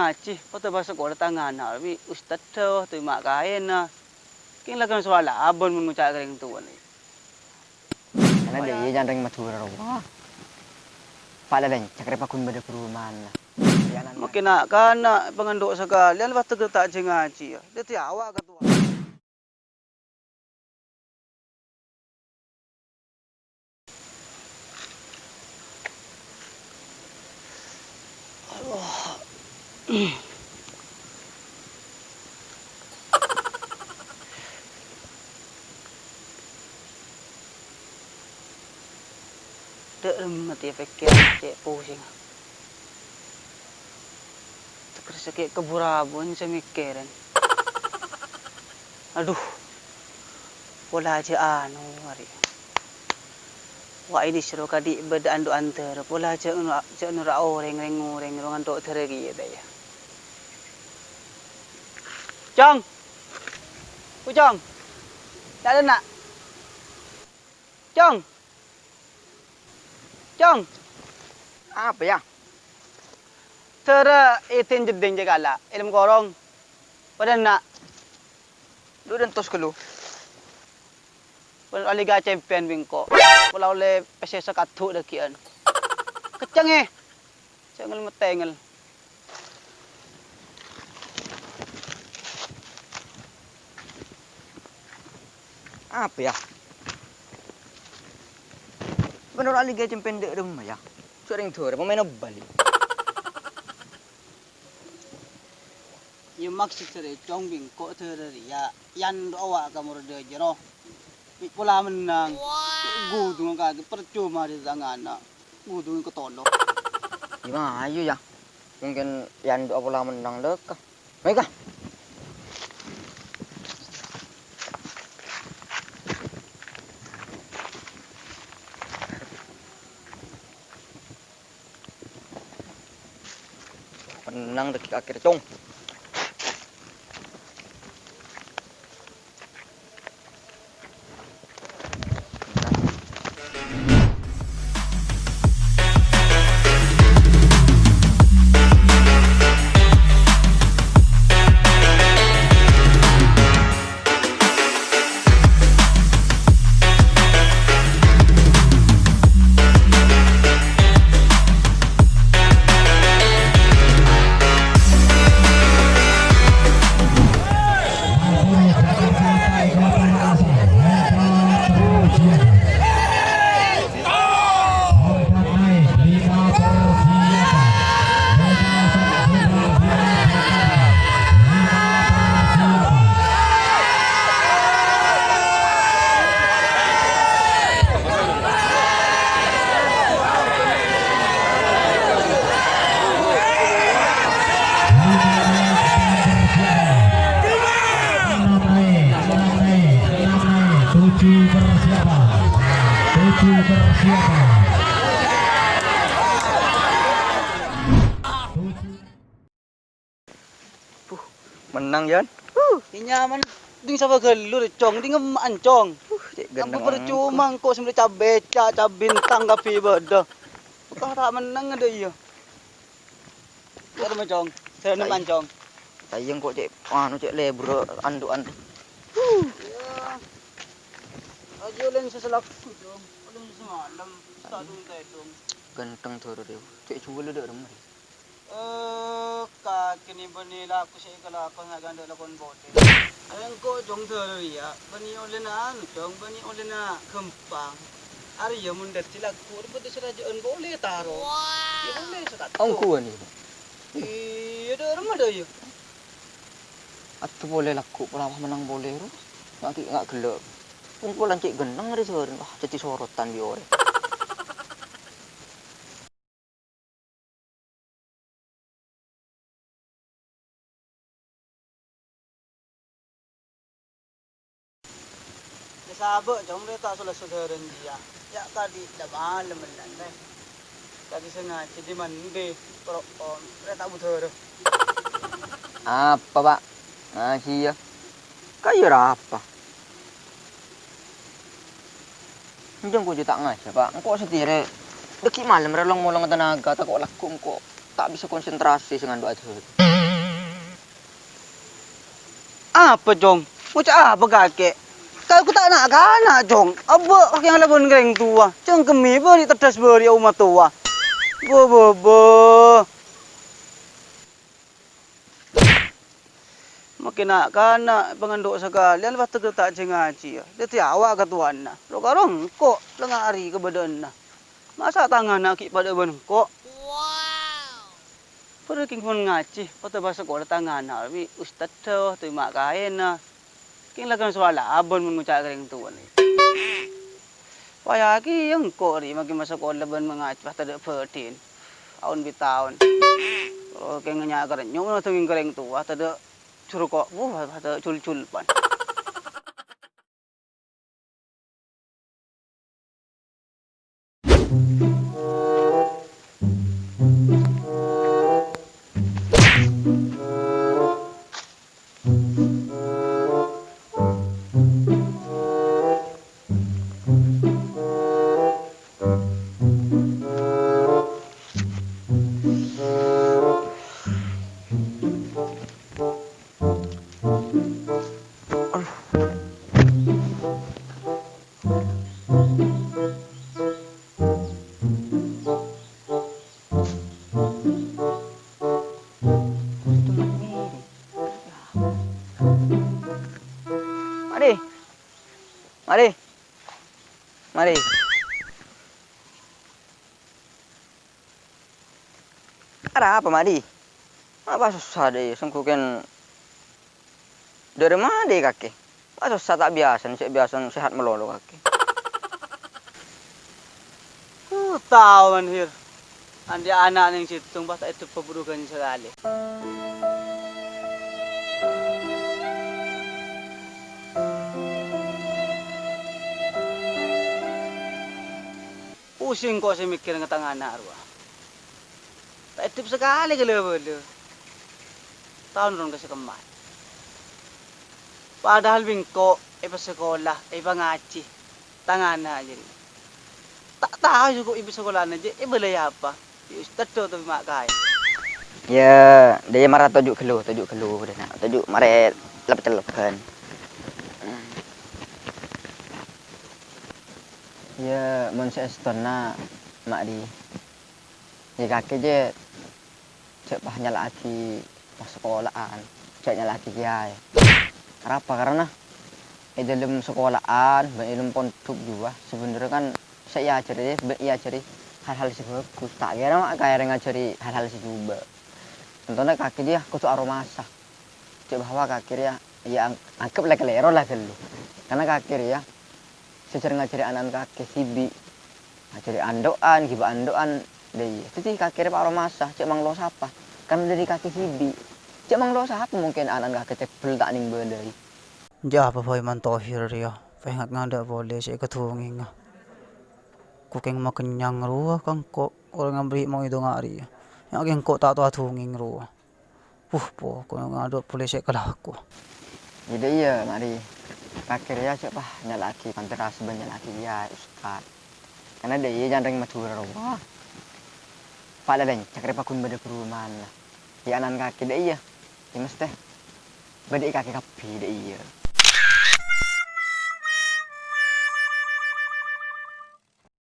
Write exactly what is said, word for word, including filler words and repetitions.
ngajhi, padâ bâsa kola tang ana', bi' ustad dâ, terima kaèna. Kèng la kan soal abon mon ngoca' ka rèng towa, nè. Karena dia jangan rèng Madhurâ, rowa. Pala lencak rè paghun bâdâ perumahan, lah. Makkè na'-kana' pangandhu' sakalèyan, pas tegger ta' jhâ' ngajhi, ya. Dhâddhi awak ketua. Dâ' remma tèya pèkkèran cè' pusing. Teker sakè' kabur abon sè mèkkèrè. Adhu, pola jhâ' anu arè. Wa' ini soro kadhi' bâdâ andhu' andhâr, pola jhâ' nu-, jhâ' noro' orèng, rèng-orèng, rèng andhu' dhârâ kèya, ta' iyâ. Cong! Ku Cong! Ta' dâ' enna'? Cong! Cong! Apa, ya? Sara èdin jeddhing cè' kala', èlem korong. Padâ enna'. Dhu dântos ghâllu. Pon ollè ga cèmpèn bi' engko'. Pola ollè pèssè sakadhu' dhâggi'ân. Kecceng, è! Jhâ' ngel-mettengel. Apa, ya? Menoro' alè ga cèmpèn dâ' remma, ya? Sèrèng dhârâ, pemain bali. Iyâ, maksod sèrè, Cong, bi' engko' dhârâ rèya, yan rowa ka moro' dhâjâ, ro. Bi' pola mennang. Ghudhungnga kakè, parcoma rè tang ana'. Ghudhungnga katolo'. Iyâ, mayu, ya. Mungkin yan rowa pola mennang, lèka. Baik, ah. Mennang dâggi' akhèr, Cong. Tujuh persiapan. Tujuh persiapan. Tujuh. Puh, mennang, Yan. Huh, inyaman. Ding sapa ghâllu, Cong? Ding emma'an, Cong. Huh, cè' apa ganteng parcoma engko' sè mèlè cabè, ca-, cabintang kabbhi bâdâ. Kok ta' mennang adâ' iyâ. Iyâ, Cong. Sè nemman, Cong. Sayang kok cè', anu, cè' lebur andhu'an. Huh. Iyâ. Aja' olèn sè salaku, Cong. Olèn sè samalem. Ta' dung-tèdung. Ganteng dhârâ rèya. Cè' jhuwâl dâ' remma. Eh, kakè nè bânnè laku sè èkalakon saka'dinto lakon polè. Engko', Cong, dhârâ rèya, bânnè ollèna anu, Cong, bânnè ollèna ghâmpang. Arèya mon dhâddhi laku, bâdâ sè rajâ'ân polè, taro. Iyâ, polè sakadhu. Ongghuwân, iyâ. Iyâ, dâ' remma dâ' iyâ. Adhu polè laku, pola pas mennang polè, ro. Nga' ghi-, nga' ghellâ'. Engko' lan cè' genneng rè sè, wah, dhâddhi sorotan bi' orèng. Èsabâ', Cong, rè ta' sola-sola rèn jiyâ. Yâ, kadhi' dâ' malem mennang, rè. Kadhi' sè ngajhi dhi-mandhi, koro', om, rè ta' budhârâ. Apa, Pa'? Ngajhi, yâ? Kaya arapa? Enjâ' engko' jiyâ ta' ngajhi, Pa'. Engko' satèya rè dhâggi' malem rè long-molong tenaga, tako' lagghu' engko'. Ta' bisa konsentrasi sè ngandhu' ajhâr. Apa, Cong? Ngoca' apa kakè? Kakè ta' na'-kana', Cong. Abâ' kakè ngalabân ka rèng towa. Cong kemmè bâri' teddas bâri' omatowa. Bâ, bâ, bâ. Makè na'-kana' pangandhu' sakalèyan, pas tedhâ ta' jhâ-ngajhiyâ. Dhâddhi awa' katowana. Lo karo engko' lengnga' arè kabâdâ'ânna. Masa' tang ana' ghi' padâ bân engko'? Bârâ kèng mon ngajhi, otabâ sakola tang ana' bi' ustadda, otabâ ma' kaèna. Kèng la kan soal abân mon ngoca' ka rèng towa. Wayah kèya engko' rè makè masakola bân mangajhi pas tadâ' bhâdhin. Aon bi' taon. Kèng nya-, karennyo' mon adhângè ka rèng towa tadâ' jhurko', wuh, pas tadâ' jul-julpan. Mari. Mari. Mari. Arapa, Madi? Apa sossa, Dai? Sengko' kèng dâri Madi kakè. Apa sossa ta' biyasana, cè' biyasana sehat malolo kakè. Huh, tao, Manhir. Andi' ana' neng sèttong, pas ta' èdhep pabhurugan sakalè. Pusing ko' sè mèkkèrè tang ana' rowa. Ta' èdhep sakalè ka la-bâlâ. Taon ron ka sè kemma'. Padahal bi' engko' èpasakola, èpangajhi tang ana' jârèya. Ta' tao jhuko' èpasakola'ana jâ' èbâlâi apa. Bi' ustad otabâ ma' kaè. Yâ, dâ' iyâ mara toju' ghâllu, toju' ghâllu, dâ' na', toju' marè lep-cellebhân. Yâ, mon saèstona, Madi. Yâ, kakè jâ', jâ' pas nyala'aghi pas sakola'an, jâ' nyala'aghi kèyaè. Arapa? Karana è dâlem sakola'an bân è dâlem pondhuk jhuwa, sabhendherra kan sè èajhâri, bân èajhâri hal-hal sè bhâghus. Ta' kèra ma' kaè rèng ajhâri hal-hal sè jhubâ'. Contona kakè rèya kodhu aromasa. Cè' bahwa kakè rèya, yâ, ang-, angghep la kalèro la ghâllu. Karana kakè rèya, sè jhâr ngajhâri ana'na kakè dhibi'. Ngajhâri ando'an, ghibâ ando'an, dâ' iyâ. Dhâddhi kakè rèya pa' aromasa, cè' manglo sapa. Karana dâri kakè dhibi'. Cè' manglo sapa mungkin ana'na kakè tèbel ta' nèng bâlâi. Jâ' apa bhâi Man Tohir rèya, pènget ngadâ' polè sè èkadhungènga. Ko' kèng makennyang rowa ka engko', orèng aberri' mau èdonga' rèya. Nya' kèng engko' ta' towa dhungèng rowa. Wuh, pokokna ngadâ' polè sè èkalako. Yâ dâ' iyâ, Madi. Kakè rèya jâ' pa' nyala'aghi pantes bân nyala'aghi kèyaè, ustad. Karana dâ' iyâ can rèng Madhurâ rowa. Pa' la lèncak rè paggun bâdâ bhuru mana. Yâ ana'na kakè dâ' iyâ. Yâ mestè bâdâ è kakè kabbhi dâ' iyâ.